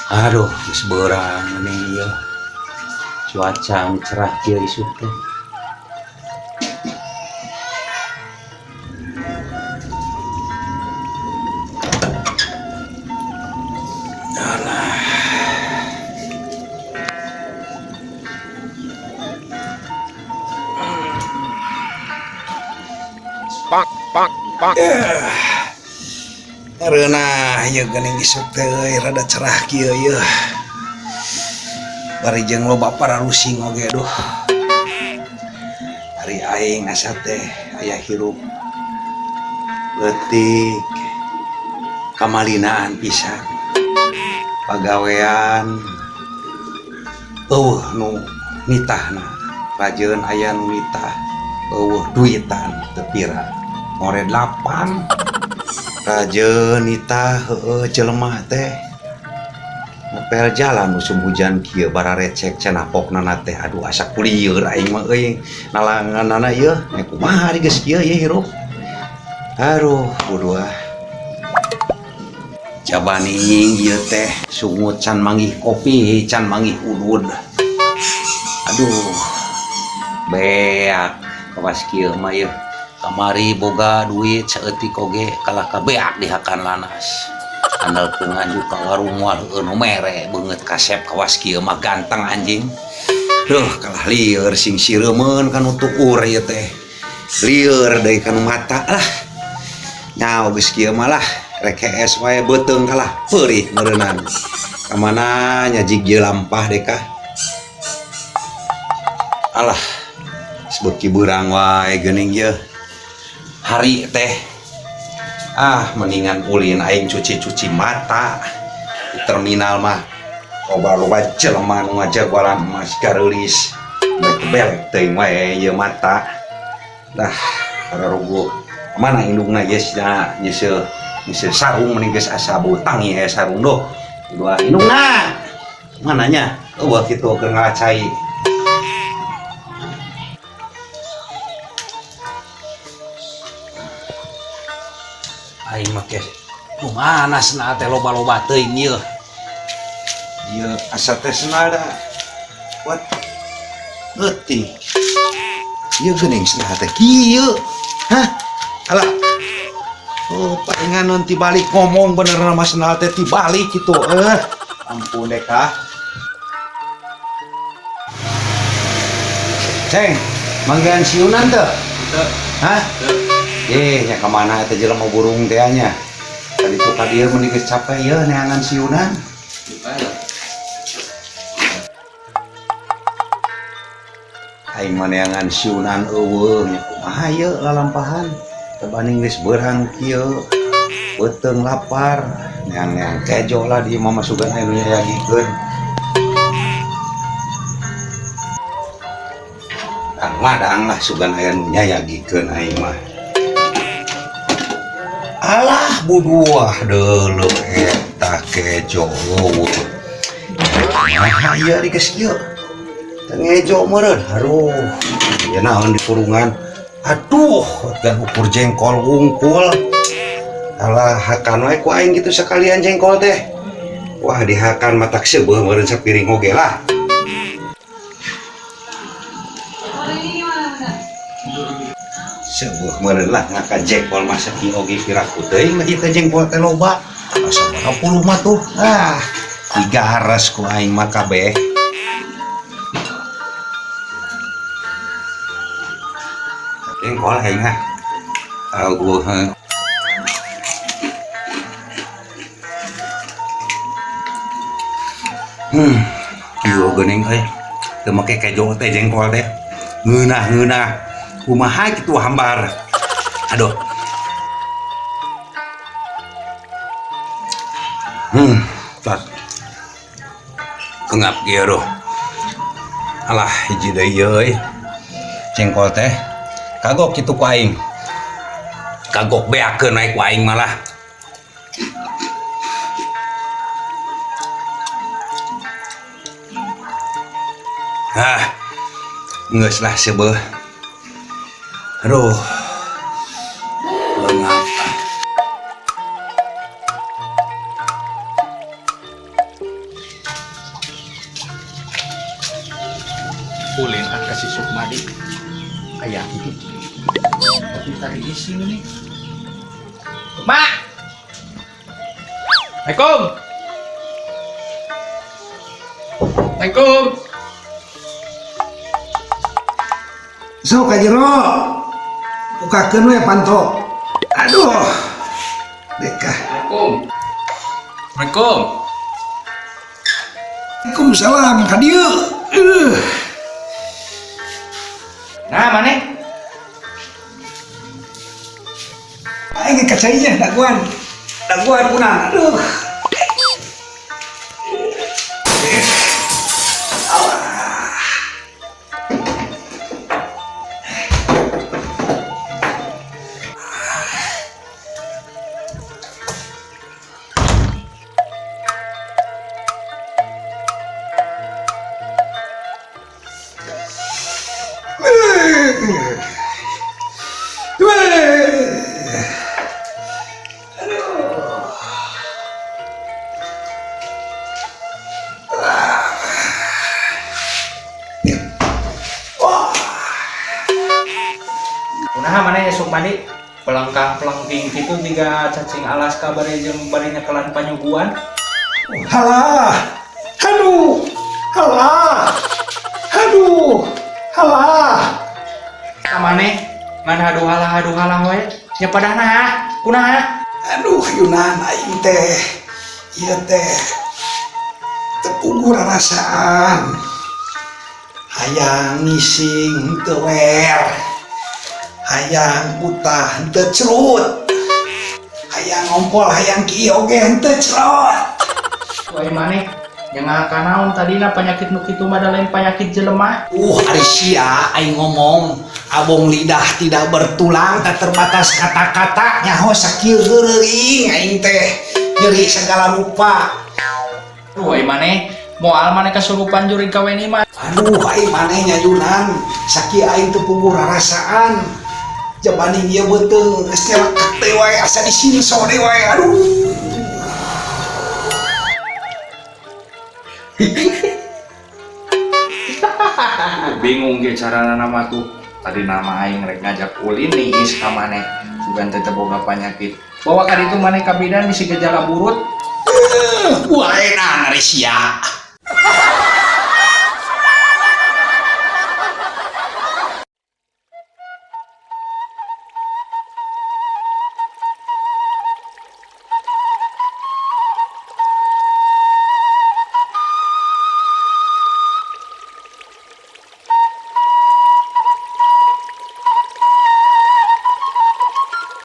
Aduh, geus beurang mending ieu. Cuaca nu cerah kieu isuk teh. Alah. Pak, pak, pak. Reunah ieu geuning isuk teh euy, rada cerah kieu ieu. Bari jeung loba pararusing oge duh. Ari aing asa teh aya hirup leutik kamalinaan pisan. Pagawean eueuh nu nitahna, rajeun aya nu nitah eueuh duitan teu pira. More 8. Rajeun nitah heueuh jelema teh. Ngepel jalan musim hujan kieu bararecek cenapokna teh aduh asa kulieur aing mah euy nalanganana ieu nya kumaha ari geus kieu ieu hirup. Aduh bodoh ah. Jabaning ieu teh sungut can manggih kopi can manggih udud. Aduh beak kawas kieu mah ieu. Kamari boga duit saeutik oge kalah ka beak dihakan lanas. Andalkeun nganjuk ka warung moal heueuh nu mere beungeut kasep kawas kieu mah ganteng anjing. Duh kalah lieur sing sireumeun kanu tuur ieu teh. Lieur deui kanu mata lah. Nyaho geus kieu mah lah rek hees wae beuteung kalah peurih meureunan. Ka mana nya jig ieu lampah deh kah. Alah geus beuki beurang wae geuning ieu. Hari teh ah mendingan ulin aing cuci-cuci mata di terminal mah loba-loba jelema nu ngajagoan emas gareulis belek teuing wae ieu mata dah kararuguh mana indungna geus nya nyeuseul nyeuseul sarung mending geus asa bau tangi aya sarung doh dua indungna mananya eueuh kitu keur ngalacai. Aing make kumaha sendal teh loba-loba teuing ieu. Ieu asa teh sendal da what leutik. Ieu geuning sendal teh kieu. Hah? Alah. Oh, palingan nun tibalik ngomong bener nama sendal teh tibalik kitu. Ampun deh kah. Ceng, manggaan siunan teu? Teu. Hah? Teu. Nya ka mana eta jelema burung teh nya? Tadi tuh ka dieu mending geus capek ieu neangan siunan. Aing mah neangan siunan eueuh nya kumaha ieu lalampahan. Tebanding geus beurang kieu. Beuteung lapar, neang-neang kejo lah di imah mah sugan aya nu nyayagikeun. Madang lah sugan aya nu nyayagikeun aing mah. Alah buduah deuleu eta kejo eueuh. Nah, ieu ari geus kieu. Teu ngejo meureun. Aduh, ieu naon di kurungan. Aduh, gan ukur jengkol wungkul. Alah hakan wae ku aing kitu sakalian jengkol teh. Wah, dihakan matak seubeuh meureun sapiring oge lah. Sebuah meureun lah ngaka jengkol mah sakieu oge piraku teuing mah ieu teh jengkol teh loba. Asa berapa puluh mah tuh. Ah, digares ku aing mah kabeh. Jengkol aing mah. Aguh. Kieu geuning euy. Teu make kejo teh jengkol teh. Ngeunah-ngeunah. Kumaha kitu hambar. Aduh. Tas. Kengap kieu duh. Alah hiji deui ieu euy. Jengkol teh kagok kitu ku aing. Kagok beakeun we ku aing malah. Ah, geus lah seubeuh. Aduh. Lengap. Ulin ah ka si Sukmadi. Aya gitu. Tapi tadi isi nih. Mak. Assalamualaikum. Assalamualaikum. Sok ka jero. Bukakeun we panto. Aduh. Deka. Assalamualaikum. Assalamualaikum. Waalaikumsalam ka dieu. Nah, mana? Aing ka cai nya daguan. Daguan kunan. Aduh. Kunaha maneh ya Sukmadi? Pelengkang-pelengking kitu tiga cacing Alaska bari jeung bari nyekelan panyuguan. Halah. Aduh. Halah. Aduh. Halah. Ka maneh ngan haduh halah we. Nya padahna kunaha? Aduh, Yunan aing teh. Ieu teh teu puguh rarasaan. Hayang ngising teu wer. Hayang utah henteu cerut. Hayang ngompol hayang kieu oge henteu cerot. Wae maneh nya ngakanaon tadina penyakit nu kitu mah da lain penyakit jelema. Ari sia aing ngomong abong lidah tidak bertulang tak terbatas kata-kata nyaho sakieu heureung aing teh nyeri segala rupa. Wae maneh moal maneh kasurupan jurig ka weni mah. Aduh, aing maneh nya Yunan sakieu aing teu puguh rarasaan. Jabaning ieu beuteung geus nyelekek teh wae asa disinso deui wae. Aduh. Bingung ge carana nama tuh. Tadi nama aing rek ngajak ulin niis ka maneh. Sugan teh teu boga panyakit. Bawa ka ditu maneh ka bidan bisi gejala burut. Wae nah ari sia.